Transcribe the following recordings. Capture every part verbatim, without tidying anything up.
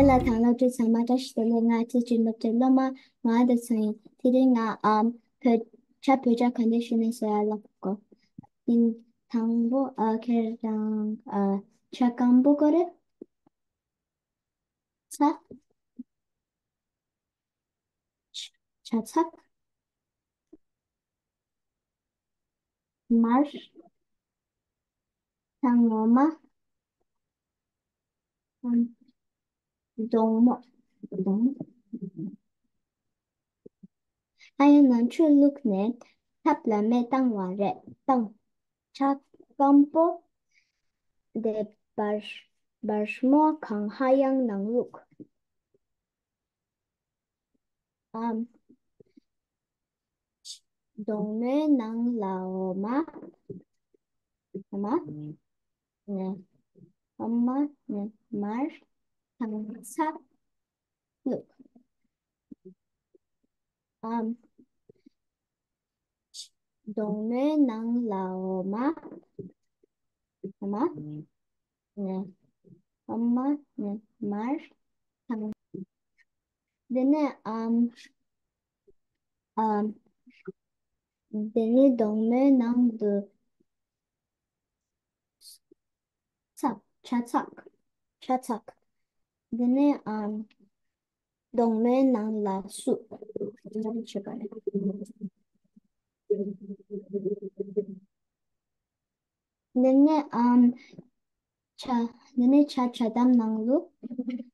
ལ་དང་སློབ་ཕྲུག་ཚང་མ་བཀྲ་ཤིས་བདེ་ལེགས། ང་ཚེ་སྒྲོན་སློབ་གྲྭའི་སློབ་མ་ང་དེ་ཚོ་ཡིན། དེ་རིང་ང་ཨམ་བོད་ཇ་བོད་ཇ་ག་འདྲ་བཤུས་ནས་ཟེར་ཡ་ལབ་གོ། ཡིན། དང་པོ་ཨ་ཁྱེད་རང་ཨ་ཇ་སྐམ་པོ་གོ་རེད། ཚ། ཇ་ཚགས། མར། ཚ་ངོ་མ། སྡོང་མོ། སྡོང་མོ། ཨ་ཡ་ནང་ཆུ་བླུགས་ནས་ཐབ་ལ་མེ་བཏང་བ་རེད། བཏང་། ཇ་སྐམ་པོ་དེ་བར་བར་མོ་གང་ཧ་ཡང་ནང་བླུགས། ཨམ། སྡོང་མོའི་ནང་ལ་འོ་མ། འོ་མ། ནས། འོ་མ་ནས་མར། དང་ཚྭ། བླུགས། ཨམ། སྡོང་མོའི་ནང་ལ་འོ་མ། འོ་མ། ནས། འོ་མ་ནས་མར། དང་། དེ་ནས་ཨམ། ཨམ། དེ་ནས་སྡོང་མོའི་ནང་དུ། ཚགས། ཇ་ཚགས། ཇ་ཚགས། དེ་ནས་ཨམ། སྡོང་མོའི་ནང་ལ་བསུ། བྱེད་པ་རེད། དེ་ནས་ཨམ། ཇ། དེ་ནས་ཇ་ཇ་དམ་ནང་བླུགས།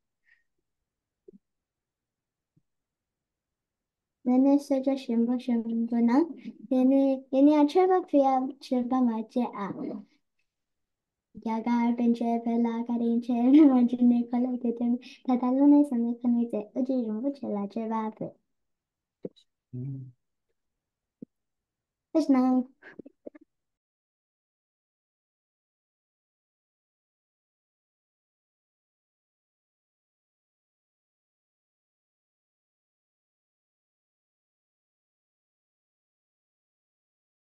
དེ་ནས་གསོལ་ཇ་ཞིམ་པོ་ཞིམ་པོ་ན། དེ་ནས་དེ་ནས་མཆོད་པ་ཕུལ་ཡ་མཆོད་པ་མ་བྱེད་ཨ། རྒྱ་གར་པཎ་ཆེན་བོད་ལ་བཀའ་དྲིན་ཆེ། མ་བྱུང་ནས་ཁོ་ལ་དེ་དོན་ད་ལྟ་ལོ་ནས་བསམ་ནས་ཁོ་ནས་ཚེ་ཨུ་ཅི་རིན་པོ་ཆེ་ལ་མཆོད་པ་ཕུལ། ཨེ་ནང་།